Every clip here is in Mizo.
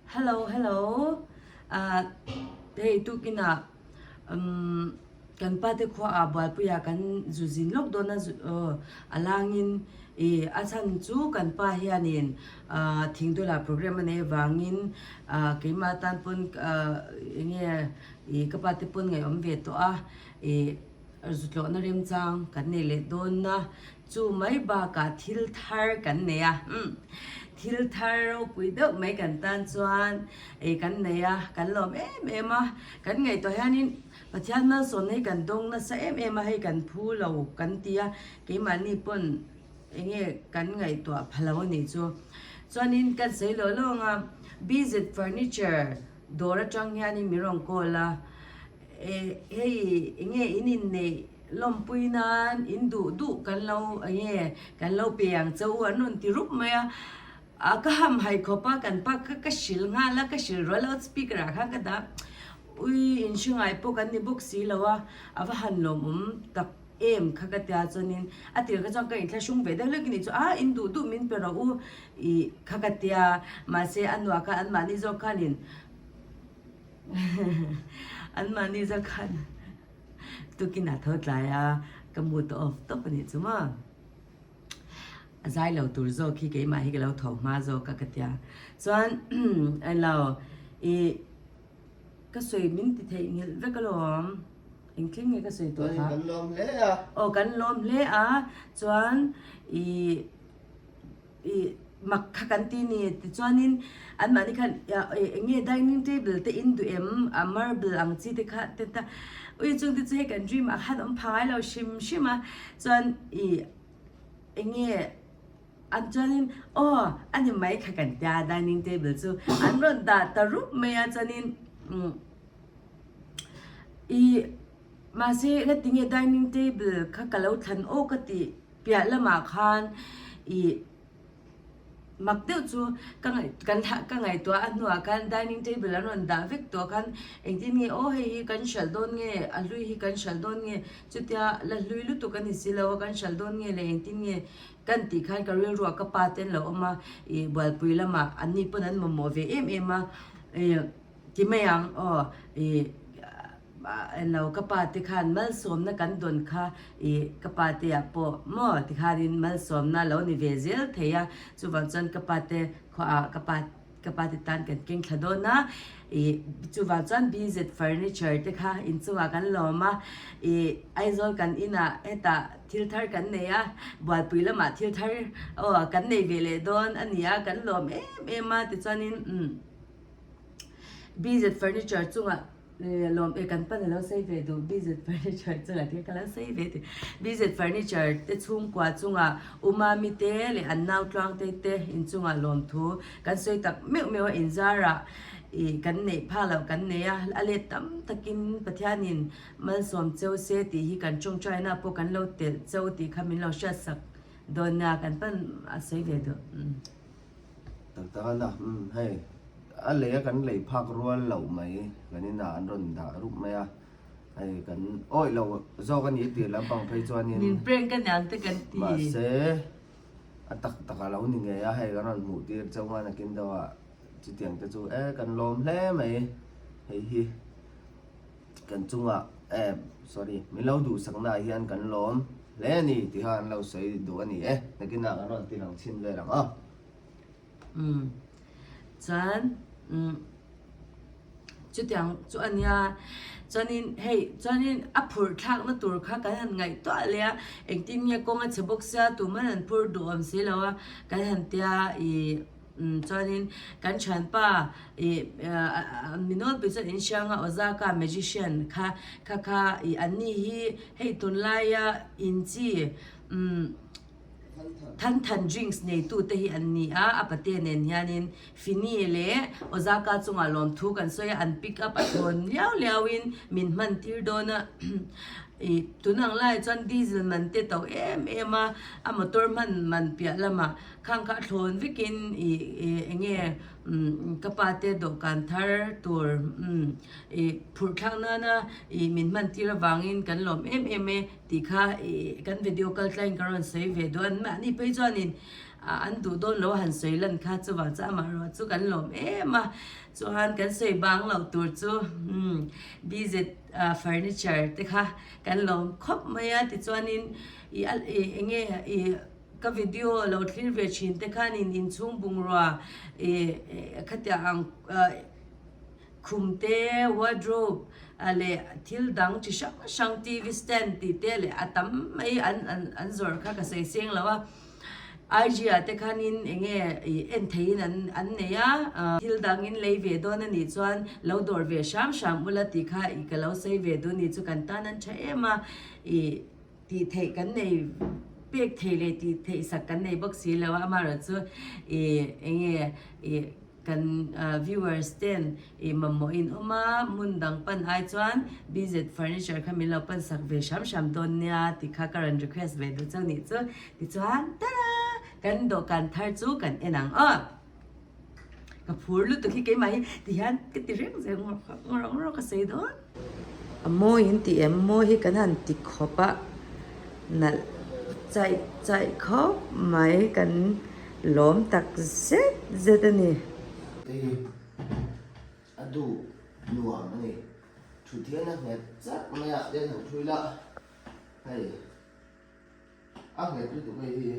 Hello hello ah hei tukin ah umm kan pa te khua ah bualpui ah kan zu zin lawk dawn a aw a langin ih a chhan chu kan pa hianin ah thingdawlah program a neih avangin ah keimah tan pawn ah eng nge ih ka pa te pawn ngaihawm ve tawh a ih zutlawhna remchang kan nei leh dawn a. Chu mai bakah thil thar kan nei a, umm thil thar ropui deuh mai kan tan chuan ei kan nei a, kan lawm em em a, kan ngaihtuah hianin Pathian malsawmna hi kan dawng nasa em em a, hei kan phu lo kan ti a, keimahni pawn eng nge kan ngaihtuah pha lo a nih chu. Chuanin kan sawi lawh lawng a, BZ Furniture dawr atang hianin min rawn call a, eh hei eng nge in inneih Lawmpui nan in duh duh kan lo enge kan lo pe ang che u an rawn ti rup mai a, a ka ham hai khawp a kan pa kha ka hrilh nghal a ka hrilh rual a speaker ah khan ka dah ui in hre ngai pawh kan ni bawk si lo a, a va han lawmawm tak em kha ka tia chuanin a tir kha chuan ka inthlahrung ve deuh hlek a ni chu a in duh duh min pe rawh u ih kha ka tia mahse a nuah khan anmahni zawk khanin anmahni zawk khan. Tukin a tho tlai a, ka mood a off tawp a nih chu maw. A zai lo tur zawk hi keimah hi ka lo tho hma zawk a ka tia. Chuan englo ih ka sawi min ti theih nghilh vek alawm. Engthleng nge ka sawi tawh kha? Kan lawm hle a. Aw kan lawm hle a, chuan ih. Ih mak kha kan ti ni tichuanin anmahni khan eng nge dining table te in duh em a marble ang chi te kha te ta ui chung te chu hei kan dream ah khan awm pha ngai lo hrim hrim a chuan ih eng nge an chuanin aw a ni mai kha kan tia dining table chu an rawn dah ta rup mai a chuanin umm ih mahse ngatinge dining table kha ka lo thlan aw ka tih. Piah lamah khan ih mak deuh chu ka ngaih kan thlah ka ngaihtuah a hnuah khan dining table an rawn dah vek tawh khan engtin nge aw hei hi kan hralh dawn nge a hlui hi kan hralh dawn nge chutia la hlui lutuk a ni si lo a kan hralh dawn nge leh engtin nge kan tih khan ka rilruah ka pa te an lo awm a ih bualpui lamah anni pawn an mamawh ve em em a ih ti mai ang aw ih. Elo ka pa te khan malsawmna kan dawn kha ih ka pa te ah pawh maw tikhanin malsawmna lo ni ve zel thei a, chuvang chuan ka pa te khuaah ka pa ka pa te tan kan keng thla dawn a, ih chuvang chuan BZ furniture te kha inchungah kan lawm a, ih Aizawl kan inah hetah thil thar kan nei a, Bualpui lamah thil thar aw kan nei ve leh dawn a ni a, kan lawm em em a tichuanin umm. BZ furniture chungah lawm e kan pan alo sawi ve duh BZ furniture chungah te ka lo sawi ve tih BZ furniture te chhungkua chungah u mami te leh an nau tluang te te inchungah lawmthu kan sawi tak meuh meuh a inzarah ih kan neih phak loh kan nei a a let tam takin Pathianin malsawm cheu se tih hi kan tawngtaina pawh kan lo telh cheu tih kha min lo hriatsak dawn nia kan pan a sawi ve duh. Tak tak a na, umm hei a lei a kan lei phak rual loh mai kan inah an rawn dah rup mai a, hei kan awih lo zawk a ni tih lampang phei chuanin Min prank a niang te kan ti. Mahse a tak tak a lo ni ngei a, hei kan rawn hmuh tir chauh a nakin deuh ah chutiang te chu e kan lawm hle mai hei hi. Kan chungah eh sorry min lo duhsakna ah hian kan lawm hle a ni tih kha an lo sawi duh a ni e, nakinah kan rawn ti lang chhin vel ang aw. Umm chuan umm chutiang chu a nia chuanin hei chuanin a phurh thlakna tur kha kan han ngaihtuah leh a engtin nge kawng a chhe bawk sia tuman an phur duh awm si lo a kan han tia ih Chuanin kan thianpa ih mi nawlpui chuan in hrianga Ozaka magician kha kha kha ih anni hi hei tunlaia inchi umm Thanthan drinks neitute hi an ni a, a pate nen hianin Fini leh Ozaka chungah lawmthu kan sawi a, an pick up a thawn liau liauin min hman tir dawn a ih tunang laiah chuan diesel man te to em em a, a motor hman man piah lamah Khang kha a thlawn vekin ih ih eng nge umm ka pa te dawhkan thar tur umm ih phurh thlak nana ih min hman tir avangin kan lawm em em e tih kha ih kan video kal tlaiin ka rawn sawi ve duh a, mahni phei chuanin. An duh dawn lo a han sawi lan kha chuvang chu amaherawh chu kan lawm em a, chuan kan sawi bang loh tur chu BZ furniture te kha kan lawm khawp mai a tichuanin ih a ih eng nge ih ka video lo thlir ve thin te khanin inchhung bungrua ih khatiang ang Khum te, wardrobe leh thil dang chi hrang hrang TV stand tih te leh a tam mai an an an zawrh kha ka sawi seng lo a. IG ah te khanin eng nge ih en theihin an an nei a, thil dangin lei ve dawn a nih chuan lo dawr ve hram hram ula tih kha ih ka lo sawi ve duh a ni chu kan tan an tha em a ih tih theih kan nei pek thei leh tih theih sak kan nei bawk si lo a amaherawhchu ih eng nge ih Kan viewers ten i mamawh in awm a, hmun dang pan ai chuan BZ Furniture kha min lo pan sak ve hram hram dawn nia tih kha ka rawn request ve duh chauh nih chu. Tichuan ta-da! Kan dawhkan thar chu kan en ang aw. Ka phur lutuk hi keimah hi tihian ka ti reng zel ngawr ngawr ngawr ka sawi dawn. A mawi in ti em? Mawi hi kan han ti khawp a, nalh chaih chaih khawp mai kan lawm tak zet zet a ni. Te hi a duh nuam a ni. Thut hian a nghet chak mai a, den han thui la hei a nghet lutuk hei hi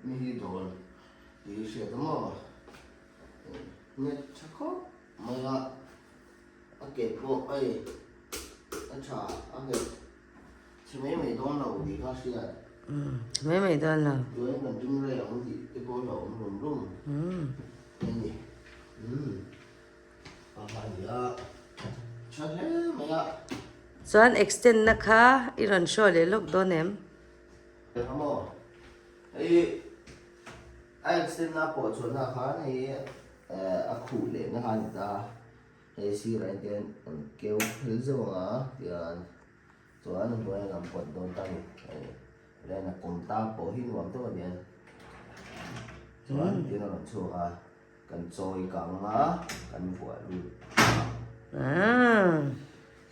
mi hi dawn tih hi hriat a maw nghet tha khawp mai a. A ke pawh hei a tha a nghet chhe mai mai dawn lo tih kha hriat. Umm chhe mai mai dawn lo. Tuain kan ring rei ang tih te pawh a awm rum rum a ni. Umm a kha a ni a tha hle mai a. Chuan extend na kha i rawn show leh lawk dawn em? Kha maw hei a extend na pawh chhuahna khan hei a khuh leh na kha a ni ta. Hei sirah hian tian an keu phel zeuh ang a tian chuan a hnuaiah an pawt dawn ta a ni hei len a kawm ta pawh hi nuam deuh a ni a chuan tian a rawn chhuak a kan chawi kang a kan vuah lut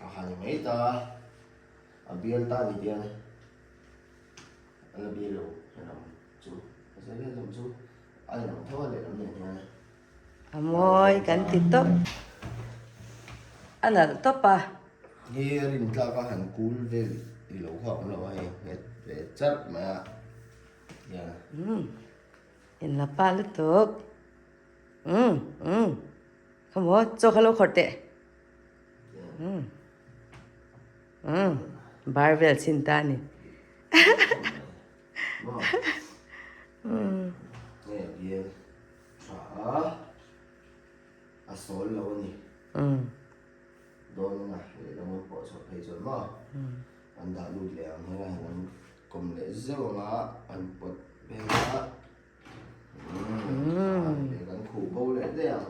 a ha ni mai ta a bial ta a ni tian a la bial lo helam chu mahse helam chu a inang tho a lehlam nen hian. A mawi kan ti tawp. A nalh tawp a. Hi a rin tlak a han kul vel i lo kha awm lo a hei nghet ve charh mai a. Hian. Umm in la pa lutuk. Umm umm kha maw chaw kha lo khawrh teh. Umm umm bar vel chhin ta a ni. Umm. Nge bial. Tha a, a sawl lo a ni. Dawn a lehlam an pawh chhuah phei chuan maw an dah lut leh ang hian an kawm leh zeuh ang a, an pawt vel a, kan khuh bo leh daih ang.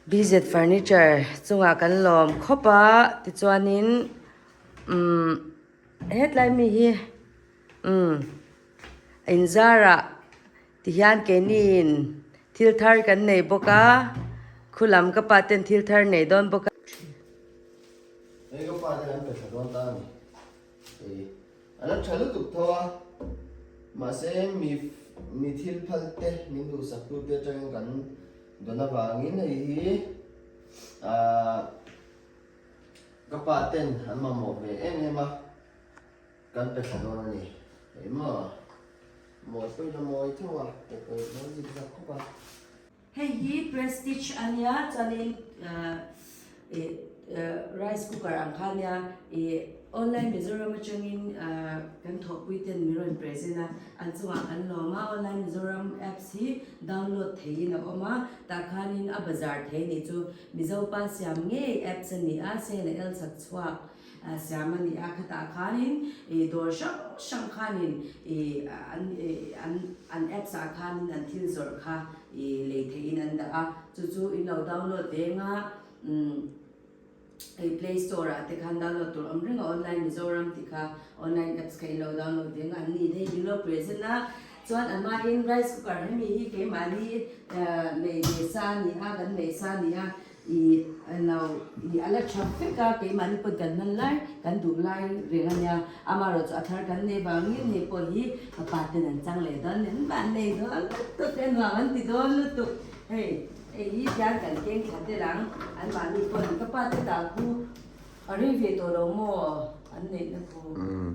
BZ Furniture chungah kan lawm khawp a, tichuanin umm hetlai mi hi umm. Inzarah tihian keiniin thil thar kan nei bawk a, khulam ka pa ten thil thar nei dawn bawk a. Hei ka pa ten an pe tha dawn ta a ni. Hei an la tha lutuk tho a, mahse mi mi thil phal te min duhsak tu te atangin kan dawn avangin hei hi ahh ka pa ten an mamawh ve em em a. Kan pe thla dawn a ni. Hei maw? Mawi pawh ila mawi tho a, pe pawh ila mawi zik zak khawp a. Hei hi Prestige a nia chuanin ih rice cooker ang kha ania ih online Mizoram atangin kan thawhpui ten min rawn present a, an chungah kan lawm a, online Mizoram apps hi download theihin a awm a, tah khanin a bazar thei anih chu Mizo pa siam ngei apps a ni a, sale a el chak chhuak. Siam a ni a, khatah khanin ih dawr hrang hrang khanin ih an ih an an apps ah khanin an thil zawrh kha ih lei theihin an dah a, chu chu in lo download veng a umm hei play store ah te khan download tur awm reng a online Mizoram tih kha online apps kha in lo download veng a an ni hei min lo present a, chuan a hmain rice cooker hemi hi keimahni nei ve sa a ni a kan nei sa a ni a. Ih lo ih a la tha vek a, keimahni pawn kan hman lai kan duh lai reng a nia, amaherawhchu a thar kan nei vangin hei pawh hi ka pa ten an chang leh dawn an van nei dawn lutuk e nuam an ti dawn lutuk hei hei hi hian kan keng thla tel ang anmahni pawn ka pa te tah khu a rei ve tawh lo maw an neihna khu. Umm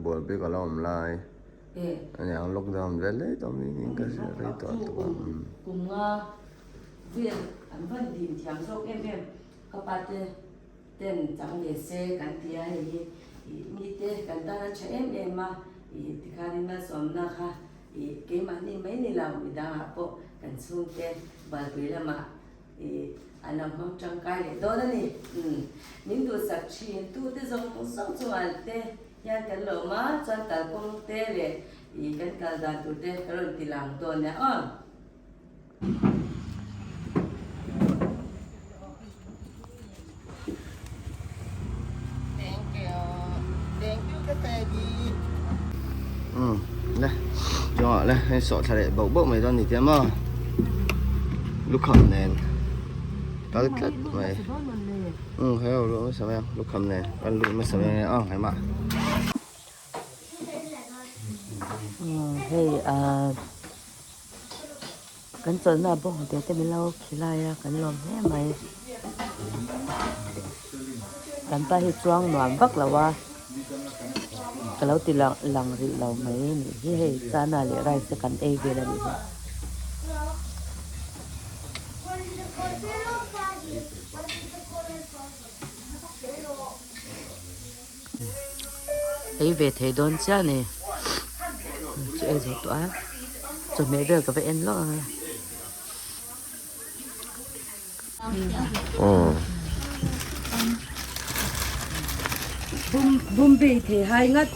bual bik a la awm lai. A niang lockdown vel daih tawh mi in ka hria rei tawh a tuk a. Kum nga vel an van dim thiam zawk em em ka pa te ten chang ve se kan ti a hei hi ih mite kan tan a tha em em a ih tikhanin malsawmna kha ih keimahni mai ni lo midangah pawh kan chhungte bualpui lamah Ih, an lo hmang tangkai leh dawn a ni. Umm, min duhsak thin tute zawng zawng chungah te hian kan lawm a, chuan kalkawng te leh ih kan kal dan tur te ka rawn ti lang dawn nia aw. Thank you. Thank you ka Teddy. Umm, le. Chungah le, hei sawh thla leh bauh bauh mai dawn ni tia maw. Lukham nen kal tlat mai. Umm, hei ho luh hmasa mai ang, lukham nen kan luh hmasa mai ang e aw hei mah. Umm, hei ah. Kan chawlhna bawng te te min lo khilai a kan lawm hle mai kan pa hi chuang nuam vak lo a ka lo ti lang lang rih lo mai a nih hi hei chana leh rice te kan ei vel a nih hi. Ei ve thei dawn chiah a ni chu ei zo tawh a chawhmeh vel ka va en lawk ang e. Bombay thei hai ngat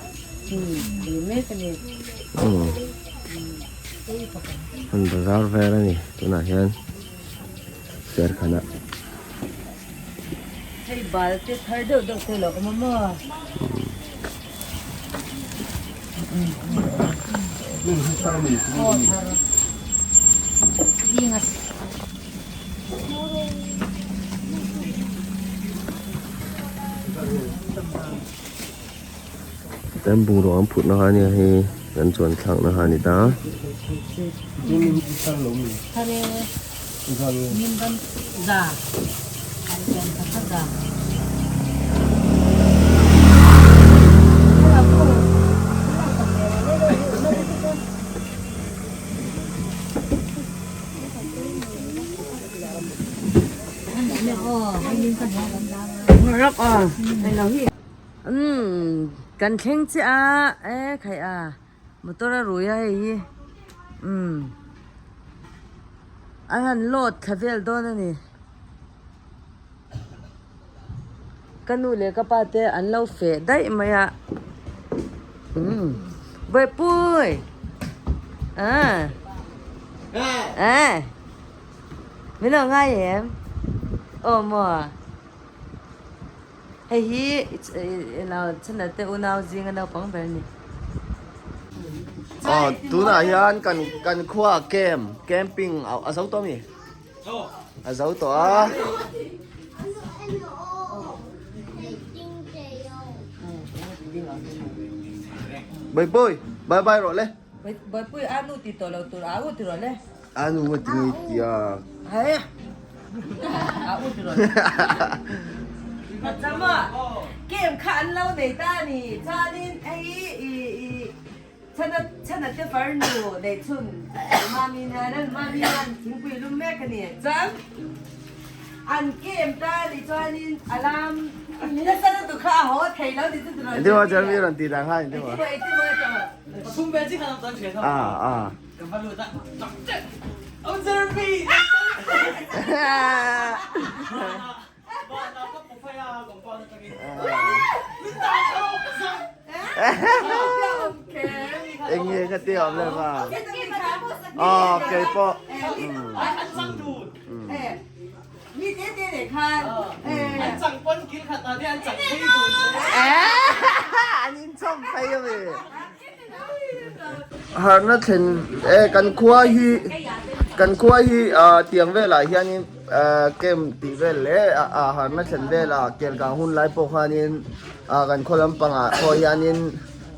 ei mek a ni. Hmun bazar vel a ni tunah hian. Serkhanah. Hei bal te thar deuh deuh te lo awm a maw? Kan bungrua an phutna kha ania hei kan chuan thlakna kha a ni ta. Umm kan thleng chiah a e khaih a motor a rui a hei hi umm an han load thla vel dawn a ni ka nu leh ka pa te an lo feh daih mai a umm Bawihpui ah eh min lo ngai em aw maw. Hei hi chhana te unau zinga naupang ber a ni. Aw tunah hian kan kan khua camp camping a zo tawh ami? A zo tawh a. Bawihpui bye bye rawh le. Bawihpui a nu ti tawh lo tur a u ti rawh le. A nu a ti ngei tia. Hai. A u ti rawh. Chama game kha an lo nei ta ni. Chuanin hei i i chana chana te farnu nei chhun mami nen an mami hian thingpui lum mek a ni. Chuan an game ta ni chuanin alarm nasa lutuk kha a haw thei lo ni chu ti rawh. Engtin maw Jeremy rawn tih dan kha engtin maw. Engtin maw engtin maw. Ah ah. Eng nge ka ti awm le va? Aw kei pawh. An inchawm phei ami. Harhna thlen e kan khua hi kan khua hi ah tiang velah hianin Camp tih vel leh a harna thlen vela kelkang hun lai pawh khanin kan khaw lampangah pawh hianin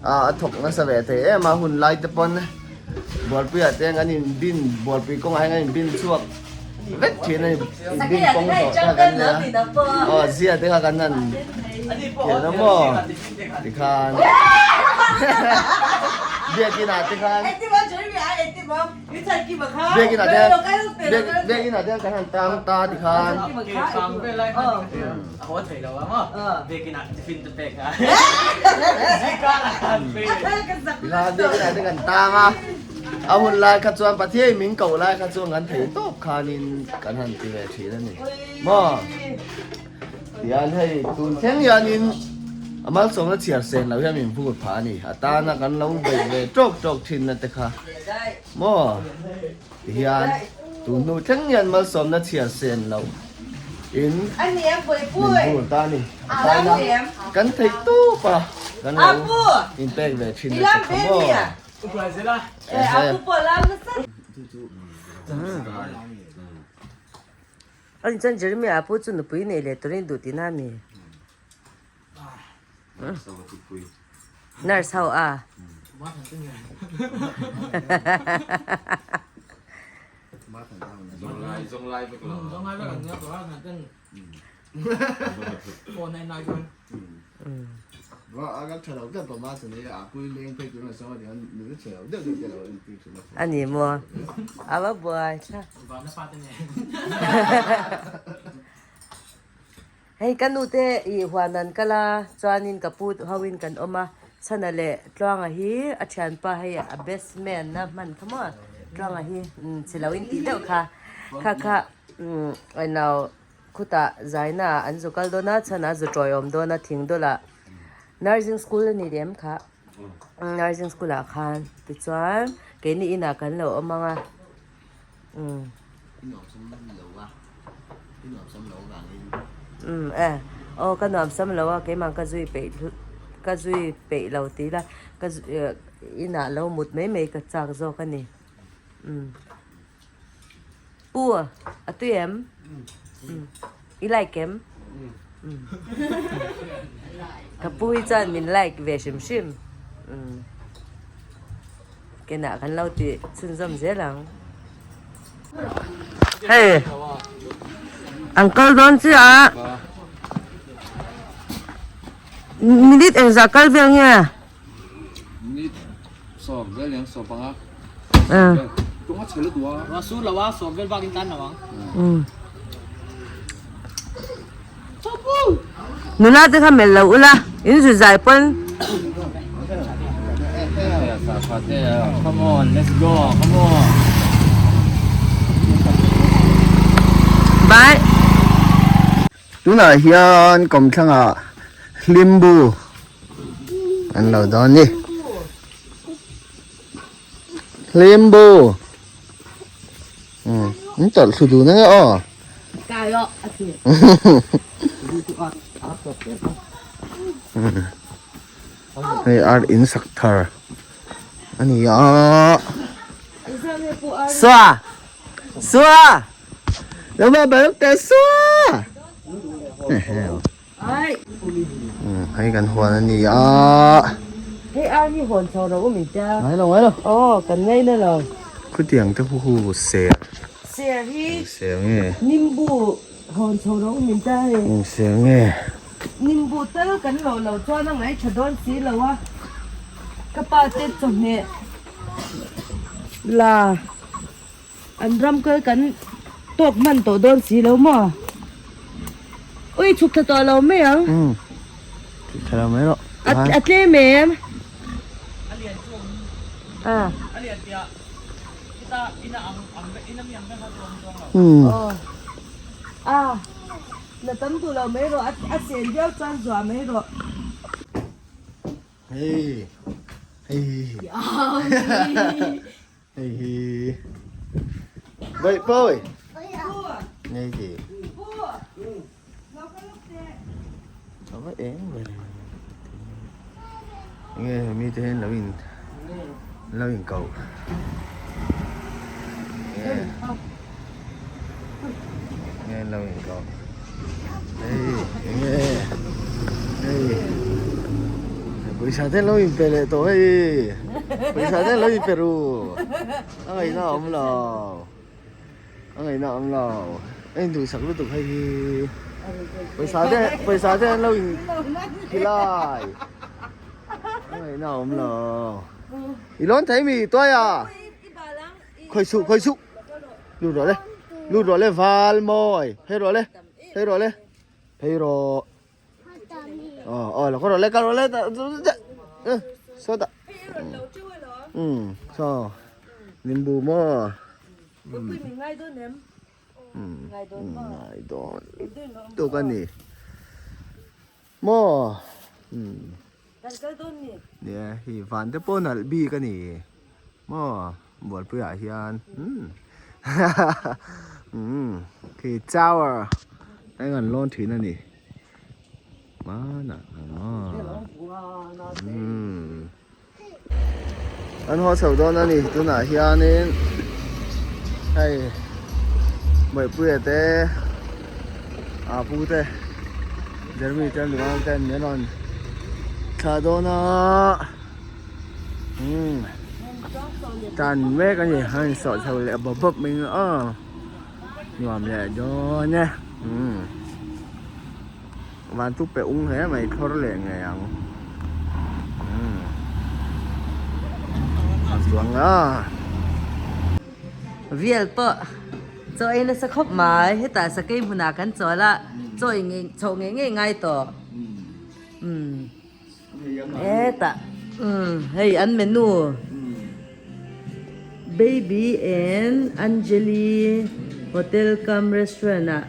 a thawk nasa ve thei em a hun lai te pawn Bualpuiah te an inbin Bualpui kawngah hian an inbin chhuak vek thin a ni inbin kawng zawh te kha kan nei a aw zia te kha kan han khelh a maw tikhan biakinah te khan. Biakin ah te biakin ah te kan han tang ta ti khan. Tikhan biakin ah te kan tang a, a hun lai kha chuan Pathian min koh lai kha chuan kan thei tawp khanin kan han ti ve thin a ni maw. Tihian hei tun thleng hianin a malsawmna chhiar sen loh hian min vur phah a ni. A tana kan lo beih ve tawk tawk thinna te kha maw tihian tun hnu thleng hian malsawmna chhiar sen loh in min vur ta a ni. A tana kan theih tawp a kan lo inpek ve thinna te kha maw. Ani chuan Jeremiah pu chu nupui nei leh turin duh tihna a mi? Nurse ho a. A ni maw? A va buai thlak. Hei ka nu te ih huan an kal a chuanin ka pu ho in kan awm a Chhana leh Tluanga hi a thianpa hei a best man a hman kha maw Tluanga hi chhe lo in tih deuh kha kha kha umm englo khutah zaina ah an zu kal dawn a Chhana a zu tawiawm dawn a thing dawlah nursing school a ni lem kha nursing school ah khan tichuan keini inah kan lo awm ang a. Umm. Umm e. Aw ka nuam sam lo a keimah ka zui peih ka zui peih lo tih ila ka inah lo mut mai mai ka chak zawk a ni. Umm. Pu a tui em? Umm. I like em? Umm. Ka pu hi chuan min like ve hrim hrim. Umm. Kenah kan lo tih chhunzawm zel ang. Hei an kal dawn chiah a minute engzah kal vel nge? Minute sawm vel eng sawm panga. Tung a chhe lutuk a. Sur lo a sawm vel bakin tan lo ang. Nula te kha melh lo ula in zu zai pawn. Come on, let's go, come on. Bye. Tunah hian kawmthlangah hlimbu an lo dawn ni. Hlimbu. Um, in tawlh thlu dun ange aw. Kai aw, a ti. Hei ar in sak thar a ni a. Sua! Sua! Lo va balok te sua! Hei kan huan a ni a. Hei ar hi hawn chho ro um ita. Ngai lo ngai lo. Aw kan ngai na lo. Khutiang te hu hu ser. Ser hi. Ser nge. Nimbu hawn chho ro um ita hei. Eng ser nge. Nimbu tal kan lo lo chuan a ngai tha dawn si lo a. Ka pa te chawhmeh la. An ram kal kan tawk hman tawh dawn si lo maw? Ui chhuk thla tawh lo mai ang. Umm chhuk thla lo mai rawh. A tlem em? A lian chu awm. A lian piah ita ina ang ang ina mi ang ber kha chu awm chuang lo. Umm. A la tam duh lo mai rawh a sen viau chuan zuah mai rawh. Hei hei. Hei hi Vậy bôi Nghe gì Có eng về Nghe mi te hian lo in lo in koh Nghe Nghe. an lo inko hei enge hei pawisa te an lo inpe leh tawh hei pawisa te an lo inpe ru a ngaihna a awm lo a ngaihna a awm lo a induhsak lutuk hei hi pawisa te pawisa te an lo in khilai a ngaihna a awm lo i lawn thei mi tuai a khawi suh khawi suh lut rawh le lut rawh le val mawi phei rawh le phei rawh le phei rawh aw aw lo kal rawh le kal rawh le sawtah um saw nimbu maw um ngai dawn tuk a ni maw um nia hei van te pawh nalh bik a ni maw bualpui ah hian umm umm khi tower eng an lawn thin a ni hmanah umm an haw chho dawn a ni tunah hianin hei Bawihpuia te aa pu te Jeremy te an duh ten an rawn thlah dawn a umm tan mek a ni a insawh chho leh bawp bawp mai a nuam leh dawn e umm. Van chu pe ung hle mai thlawr leh ngei ang umm a chuang a. Vial pawh chaw ei nasa khawp mai hetah sakei hmunah kan chawl a chaw ei ngei chhoh ngei ngei ngai tawh umm hetah umm hei an menu Baby and Anjali Hotel cum Restaurant ah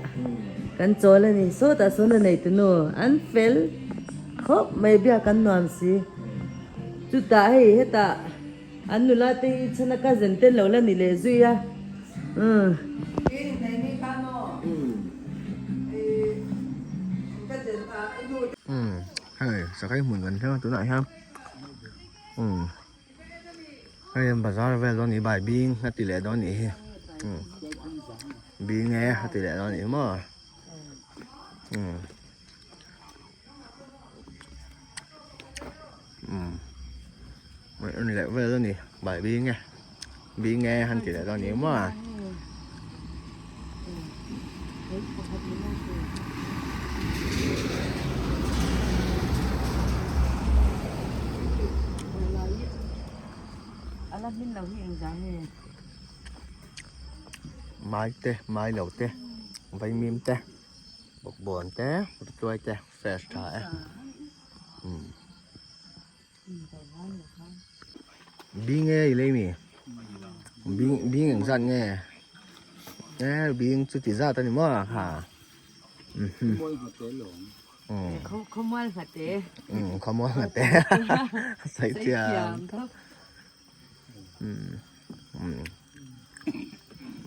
kan chawl a ni. Sawtah sawn a nei tunu an fel khawp mai biak an nuam si. Chutah hei hetah an nula te hi chhana cousin te an lo la ni leh zui a umm. Umm hei sakei hmun kan thleng a tunah hian umm. Hei an bazar vel dawn nih bai bing a ti leh dawn nih hi umm bing e a ti leh dawn nih hi maw umm umm en leh vel a ni bai bing e bing e han ti leh dawn nih hi maw. Mai te mai lo te vaimim te bawkbawn te tuai te fresh tha e umm. Bing e i lei mi bing bing eng zat nge e bing chu ti zat a ni maw kha Khawmual nghate khawmual nghate sawi thiam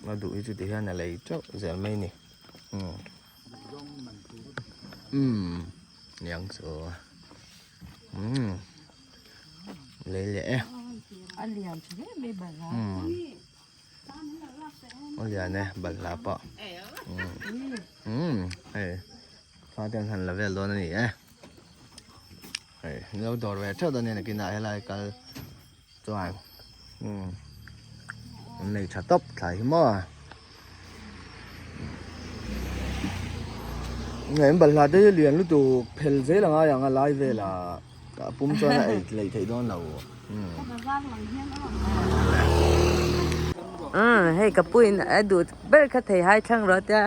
a duh hi chu ti hian a lei teuh zel mai a ni umm niang chu. Umm lei leh e a lian tha hle mai balhla umm a lian e balhla pawh umm hei fa te an han la vel dawn a ni e hei an lo dawr ve theuh dawn a ni nakinah helai kal chuan umm an nei tha tawp thlai hi maw. Hei an balhla te hi lian lutuk phel zel a ngai ang a lai velah a pum chuan a ei lei theih dawn lo umm hei ka pu in a duh ber kha thei hai thlang rawh tia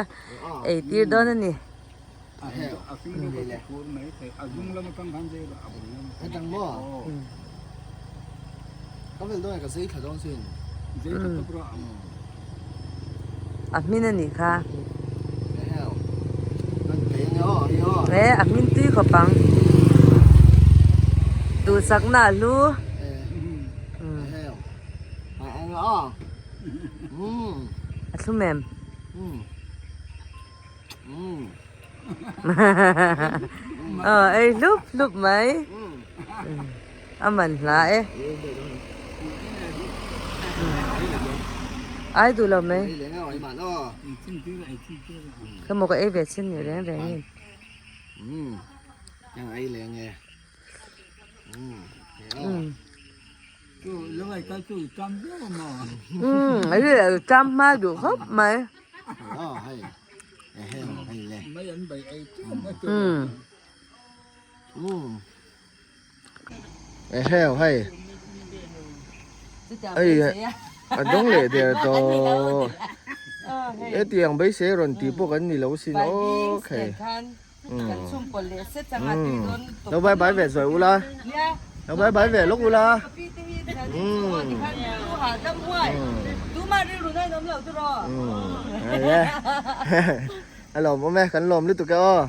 ei tir dawn a ni. A hmin a nih kha. E a hmin tui khawp ang. Duhsakna a hlu. A thlum em? Aw ei hlup hlup mai a man hla e. Ai duh lo mai. Ka maw ka ei ve chin ni reng reng in. Umm tam hma duh khawp mai. Umm. Eheu hei hei a dawng leh der tawh hetiang beisei rawn tih pawh kan ni lo sin aw okay lo bye bye ve zawi ula lo bye bye ve lawk ula a lawm awm e kan lawm lutuk e aw.